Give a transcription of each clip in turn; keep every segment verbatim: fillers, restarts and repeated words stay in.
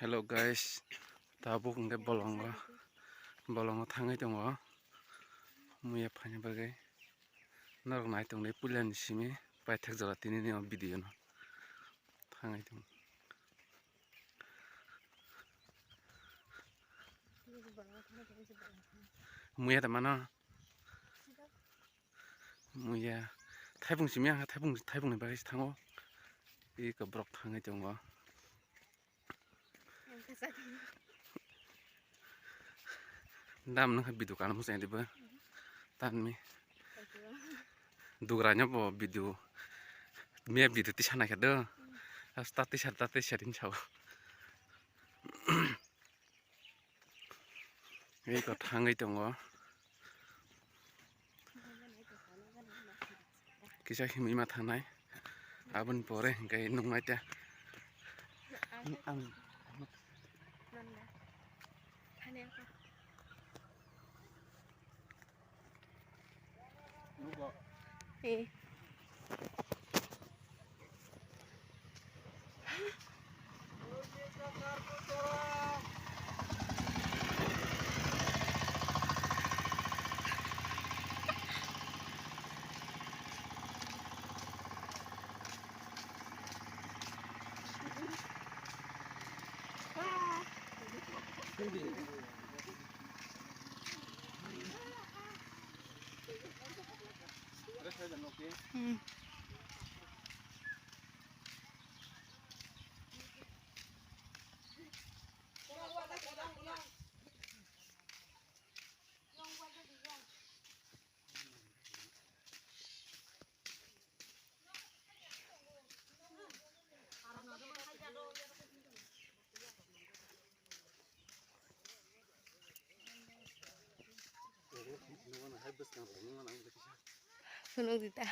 Hello guys, tabuk hwnkhe bolongo, bolongo thangwi tongo. Muya phaini bagwi norok nai tongdi puilani simi paithak jora tinini o video no thangwi tongo. Muya da mano. Muya thaipung simi ang thaipung thaipungni bagwi se thango. Iko borok thangwi tongo. Dam nang video kana musa diba. Tanmi. Dugra nya bo video. Miya video tisa na khe do. Asta tisa ta tisa din chao. Iko thangwi tongo. Kisa himwi ma thangnai. Aboni pore hwnkhe nuknai ta. Ang Eh. Hmm. Phunuk di ta.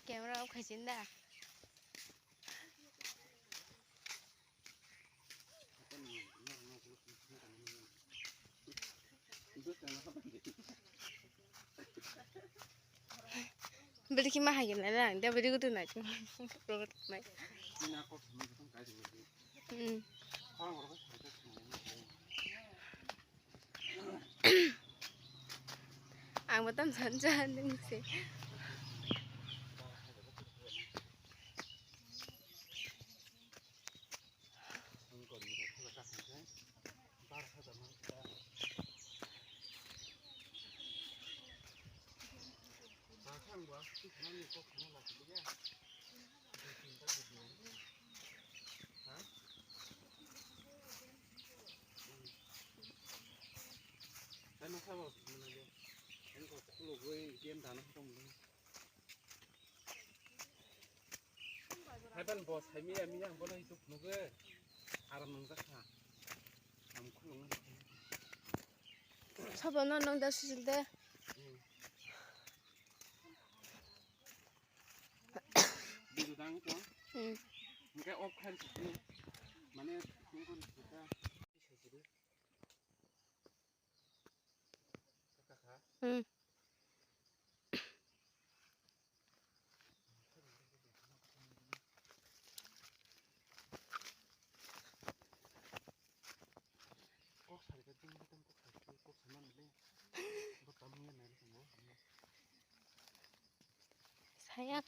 Camera off khai sin da. Beri kima hai gina na, dia beri kutu na cuma. Hmm. Ang bo tam san san ding se. Haiban bo saimi ya miya ang bono hituk phunukhe aram nangjakha. Ang khulungma. Sabo no nang da sujil de. Hmm. Bidu dang ko. Hmm. Engke off khan sini. Mane phone ko sita. Hmm. Saya.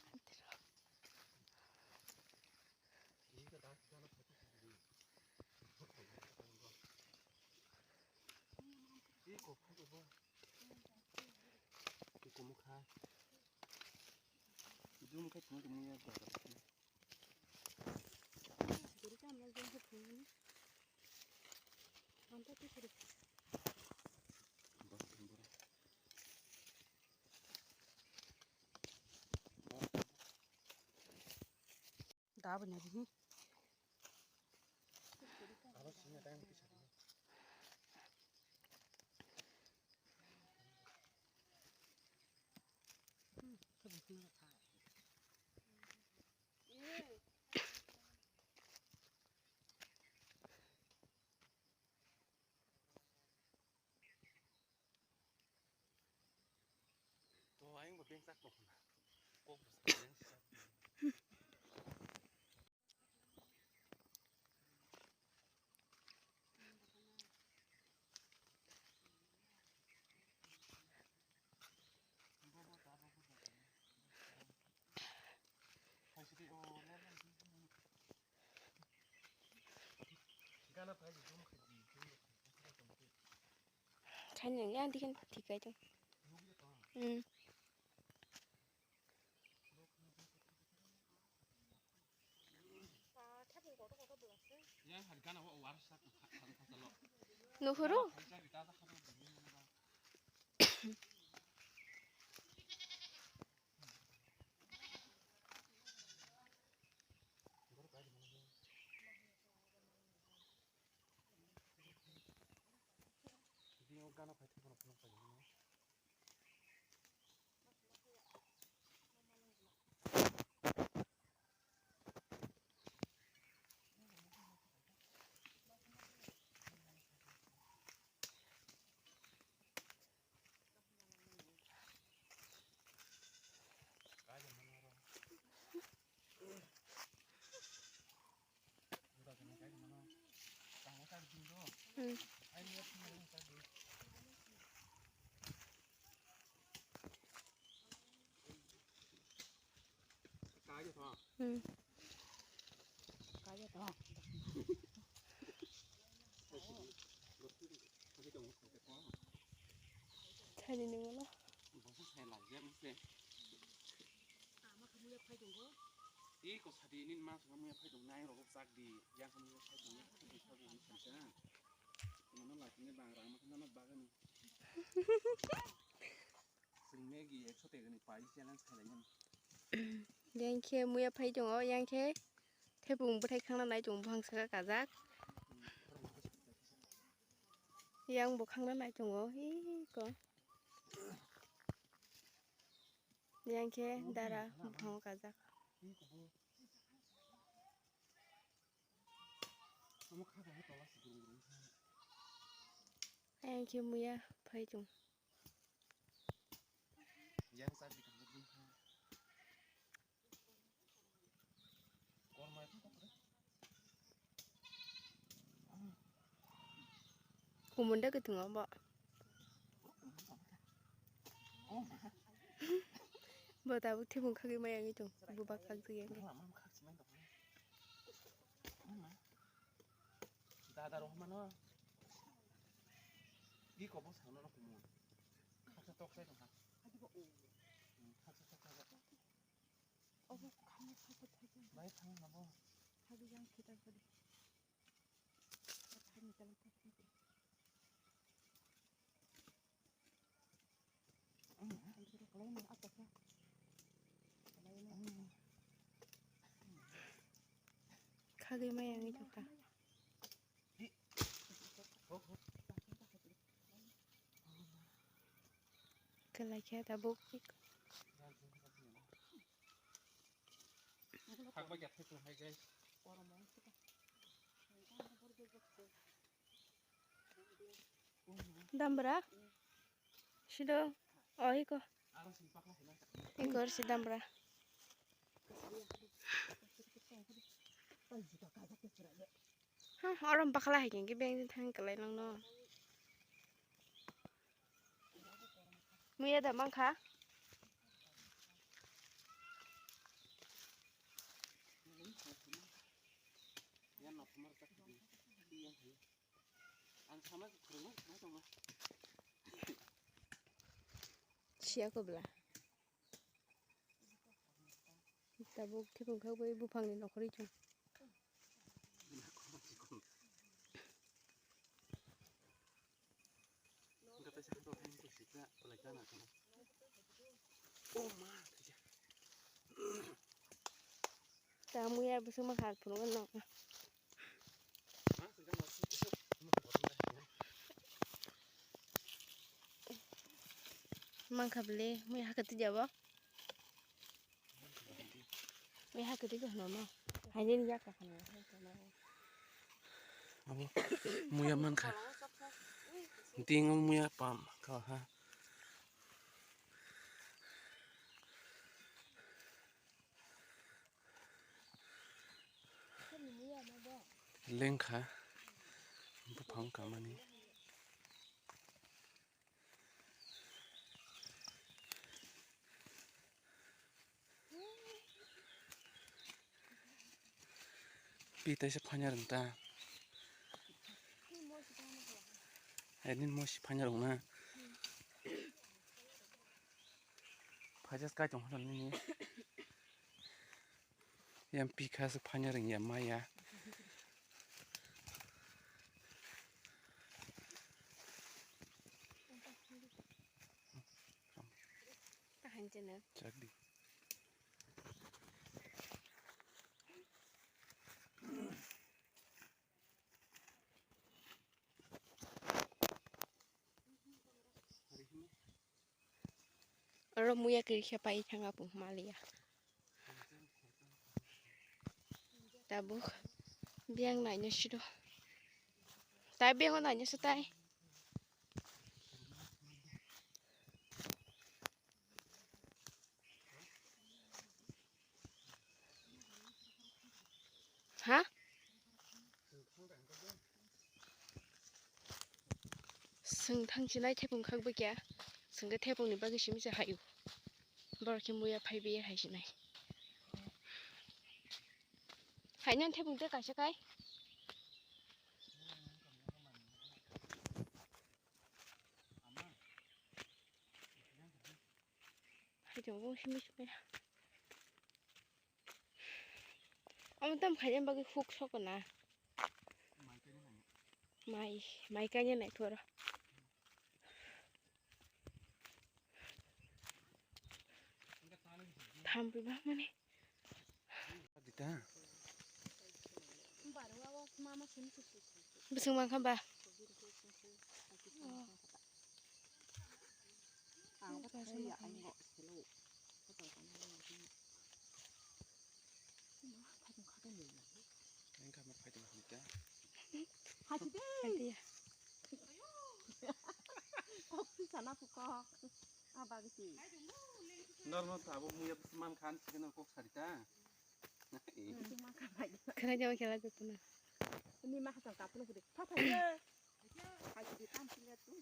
Abo sini time kisa. To ayang bo bengsak tong khna. Kok bo sa bengsak. Khaini yang dikhen thikai tong. Hmm. Nuhuru? Hmm. Hmm. Thani nung wala. Iko sadi ini mas kamu ya phai dong nai rok chak di yang kamu ya phai dong ya phai dong phai dong sa. Mana lagi ni bang rang makan nama bagan. Sing Maggie ekso tegani pai challenge khailaiyan. Yang khe muya phai tongo, yang khe thepung bwthai khangna nai tongo, buphang saka kajak. Yang bo khangna nai tongo, iko. Yang khe dara buphango kajak. Yang khe muya phai tong. Yang sa di kamu pun. Korma itu apa? Kumun da kutung apa? Bo tabuk thibung khagwi maya wngwi tong. Bubak khagwi yang. Dada roh mano. Di kobo sangno no kumun. Khaksa tok sai tong ha. Khaksa tok sai. Obo khamni sakha thajak. Bai thang nabo. Thagi yang khitar padi. Thagi talang thagi. Ang kira kalai na apa kya? Kalai na. Khagwi maya wngwi tongkha. Kwlai khe tabuk. Dambra? Sido, oh, iko. Iko si dambra. Ha, orom pakla hai khe beng thang kwlai nang no. Muya da mangkha. Siya ko bla. Tabuk thibung khagwi buphangni nokhorwi chwng. Ta muya bwswk ma har phunukgo no. Mankha bwle, muya hakhe twi jabo. Muya hakhe twi jabo no. Haini ni yak ka khana. Abo muya mankha. Tingo muya pam ka ha. Lengkha buphang kamani. Pi taisa phanya rwng ta. Nini mo si phaina rwngna. Phaijak kai tong hwnba nini. Yang pikha se phaina rwngya maya. Chak di. Oro muya kiri khe pai thang apung maliya. Tabuk biang naina siro. Tai biango naina so tai. Ha? Swng thang sinai thepung khak bwkya. Swngkhe thepungni bagwi simi se hayu. Borok khe muya phai biya hai sinai. Haino thepung te kaisa kai. Hai tongo simi simi. Omo tam khaina bagwi huk sokona. Mai, mai kaina naithoro. Thampi bangmani. Dita. Bising mangkha ba. Hati de. Kok tu sana pu kok. Abagiti. Normal sabo muya man khan sikeno kok sarita. Khana jama khela jotuna. Ni ma hasam kapunu kudi. Pha pha ye. Hai kudi tam sila tu.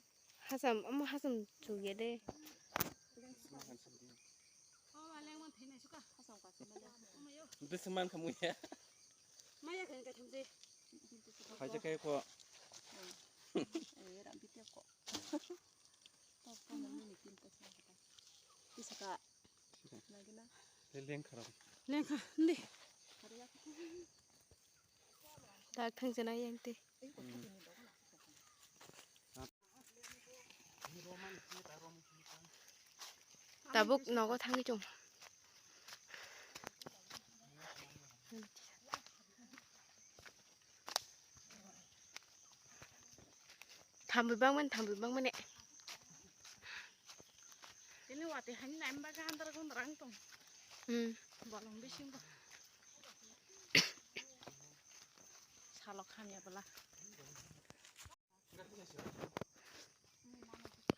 Hasam, omo hasam chugya de. Hasam kapunu. Bisi man khamu ya. Maya khen ka thamje. Hai je kai ko. Eh, ram bite ko. Top ko nang ni tin ko sa ka. Isa ka. Lengkha rok. Lengkha, ndi. Tak thang jana yang te. Tabuk nogo thangwi chong. Thambi bangmani, thambi bangmani. Ini wati hani naim baga andar gun rang tong. Hmm. Bolong bisingo. Salok hamya bela.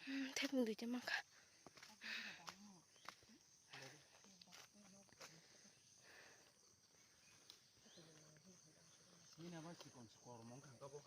Hmm, thepung duita mangkha. Nini abo chikon chikon mong kha bo.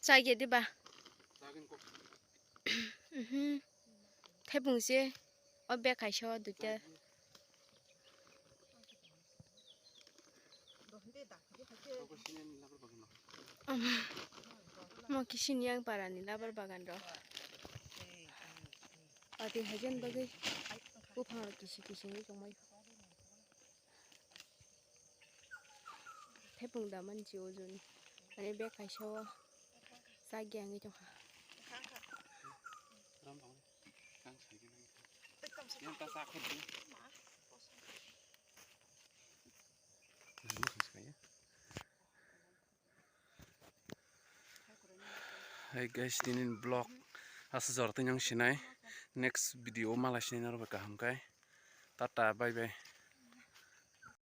Chai ge diba? Mhm. Thepung se o bag kaisa o duita. Omo kisini yang parani labar bagan rok. Ati hajan bagwi buphang rok kisi kisi wngwi tongmai. Thepung da manchi ojoni. Ani bag kaisa o chak ya wngwi tongkha. Hai guys, tini vlog asa jora tini ang sinai. Next video o malai sinai norok bai kaham kai. Tata, bye bye.